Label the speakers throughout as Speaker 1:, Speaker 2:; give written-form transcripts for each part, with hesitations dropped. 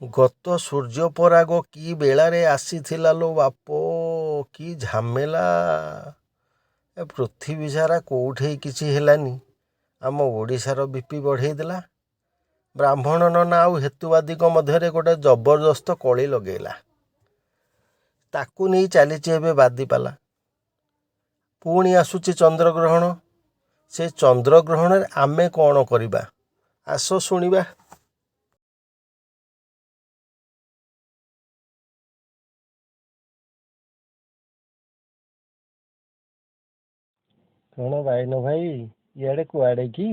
Speaker 1: ଗତ ସୂର୍ଯ୍ୟପରାଗ କି ବେଳାରେ ଆସିଥିଲା ଲୋ ବାପ, କି ଝାମେଲା! ଏ ପୃଥିବୀ ସାରା କେଉଁଠି କିଛି ହେଲାନି, ଆମ ଓଡ଼ିଶାର ବି ପି ବଢ଼େଇ ଦେଲା। ବ୍ରାହ୍ମଣ ନନା ଆଉ ହେତୁବାଦୀଙ୍କ ମଧ୍ୟରେ ଗୋଟେ ଜବରଦସ୍ତ କଳି ଲଗେଇଲା। ତାକୁ ନେଇ ଚାଲିଛି ଏବେ ବାଦିପାଲା। ପୁଣି ଆସୁଛି ଚନ୍ଦ୍ରଗ୍ରହଣ। ସେ ଚନ୍ଦ୍ରଗ୍ରହଣରେ ଆମେ କ'ଣ କରିବା, ଆସ ଶୁଣିବା। କ'ଣ ବାଇନ ଭାଇ, ଇଆଡ଼େ କୁଆଡ଼େ କି?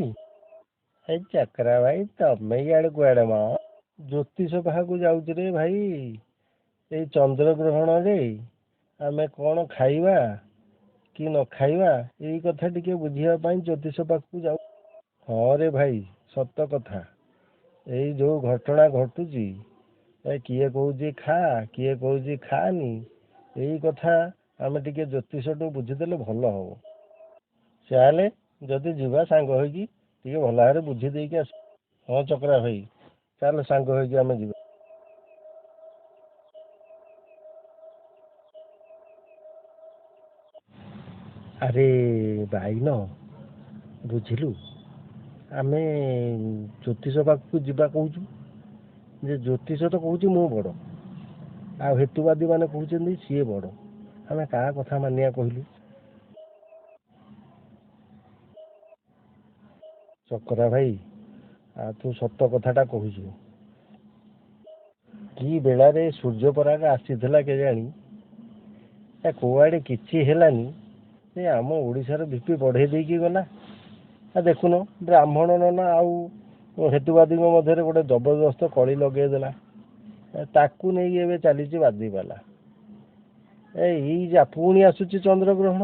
Speaker 1: ଏଇ ଚକରା ଭାଇ, ତମେ ଇଆଡ଼େ କୁଆଡ଼େ ମ? ଜ୍ୟୋତିଷ ପାଖକୁ ଯାଉଛି ରେ ଭାଇ। ଏଇ ଚନ୍ଦ୍ରଗ୍ରହଣରେ ଆମେ କ'ଣ ଖାଇବା କି ନ ଖାଇବା, ଏଇ କଥା ଟିକେ ବୁଝିବା ପାଇଁ ଜ୍ୟୋତିଷ ପାଖକୁ ଯାଉ। ହଁ ରେ ଭାଇ, ସତ କଥା। ଏଇ ଯେଉଁ ଘଟଣା ଘଟୁଛି, ଏ କିଏ କହୁଛି ଖା, କିଏ କହୁଛି ଖାଆନି, ଏଇ କଥା ଆମେ ଟିକେ ଜ୍ୟୋତିଷଠୁ ବୁଝିଦେଲେ ଭଲ ହେବ। ଚାଲେ ଯଦି ଯିବା, ସାଙ୍ଗ ହେଇକି ଟିକେ ଭଲ ଭାବରେ ବୁଝି ଦେଇକି ଆସ। ହଁ ଚକରା ଭାଇ, ଚାଲ ସାଙ୍ଗ ହେଇକି ଆମେ ଯିବା। ଆରେ ବାଇନ, ବୁଝିଲୁ, ଆମେ ଜ୍ୟୋତିଷ ପାଖକୁ ଯିବା କହୁଛୁ ଯେ, ଜ୍ୟୋତିଷ ତ କହୁଛି ମୁଁ ବଡ଼, ଆଉ ହେତୁବାଦୀ ମାନେ କହୁଛନ୍ତି ସିଏ ବଡ଼। ଆମେ କାହା କଥା ମାନିବା କହିଲୁ? ଚକରା ଭାଇ, ଆଉ ତୁ ସତ କଥାଟା କହୁଛୁ। କି ବେଳାରେ ସୂର୍ଯ୍ୟପରାଗ ଆସିଥିଲା କେଜାଣି, ଏ କୁଆଡ଼େ କିଛି ହେଲାନି, ସେ ଆମ ଓଡ଼ିଶାର ବି ପି ବଢ଼େଇ ଦେଇକି ଗଲା। ଆ ଦେଖୁନ, ବ୍ରାହ୍ମଣ ନନା ଆଉ ହେତୁବାଦୀଙ୍କ ମଧ୍ୟରେ ଗୋଟେ ଜବରଦସ୍ତ କଳି ଲଗେଇଦେଲା। ତାକୁ ନେଇକି ଏବେ ଚାଲିଛି ବାଦିପାଲା। ଏଇ ଯା ପୁଣି ଆସୁଛି ଚନ୍ଦ୍ରଗ୍ରହଣ।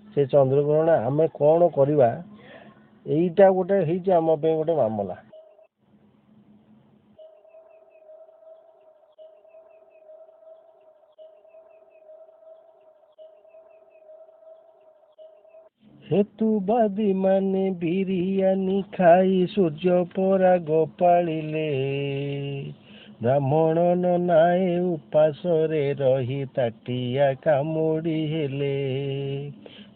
Speaker 1: ସେ ଚନ୍ଦ୍ରଗ୍ରହଣ ଆମେ କ'ଣ କରିବା, ଏଇଟା ଗୋଟେ ହେଇଛି ଆମ ପାଇଁ ଗୋଟେ ମାମଲା। ହେତୁବାଦୀ ମାନେ ବିରିୟାନୀ ଖାଇ ସୂର୍ଯ୍ୟପରାଗ ପାଳିଲେ, ବ୍ରାହ୍ମଣ ନନାଏ ଉପାସରେ ରହି ତାଟିଆ କାମୁଡ଼ି ହେଲେ।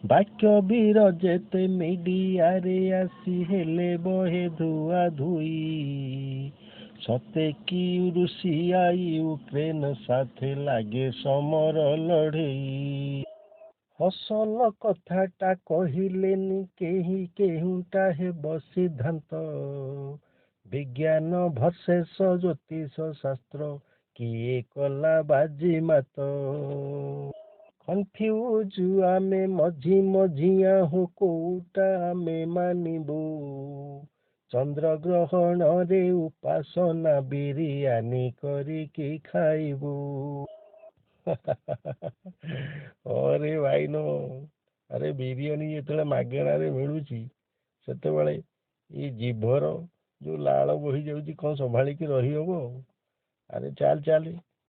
Speaker 1: ବାକ୍ୟ ବୀର ଯେତେ ମିଡ଼ିଆରେ ଆସି ହେଲେ ବହେ ଧୁଆ ଧୁଇ, ସତେ କି ରୁଷିଆ ୟୁକ୍ରେନ ସାଥେ ଲାଗେ ସମର ଲଢ଼େଇ। ଅସଲ କଥାଟା କହିଲେନି କେହି, କେଉଁଟା ହେବ ସିଦ୍ଧାନ୍ତ? ବିଜ୍ଞାନ ଭର୍ସେସ ଜ୍ୟୋତିଷ ଶାସ୍ତ୍ର, କିଏ କଲା ବାଜିମାତ? କନଫ୍ୟୁଜ ଆମେ ମଝି ମଝିଆ ହୋ, କୋଉଟା ଆମେ ମାନିବୁ? ଚନ୍ଦ୍ରଗ୍ରହଣରେ ଉପାସନା ବିରିୟାନୀ କରିକି ଖାଇବୁ? ଆରେ ଭାଇନ, ଆରେ ବିରିୟାନୀ ଯେତେବେଳେ ମାଗଣାରେ ମିଳୁଛି, ସେତେବେଳେ ଏଇ ଜିଭର ଯେଉଁ ଲାଳ ବୋହି ଯାଉଛି, କ'ଣ ସମ୍ଭାଳିକି ରହିହବ? ଆରେ ଚାଲ ଚାଲ,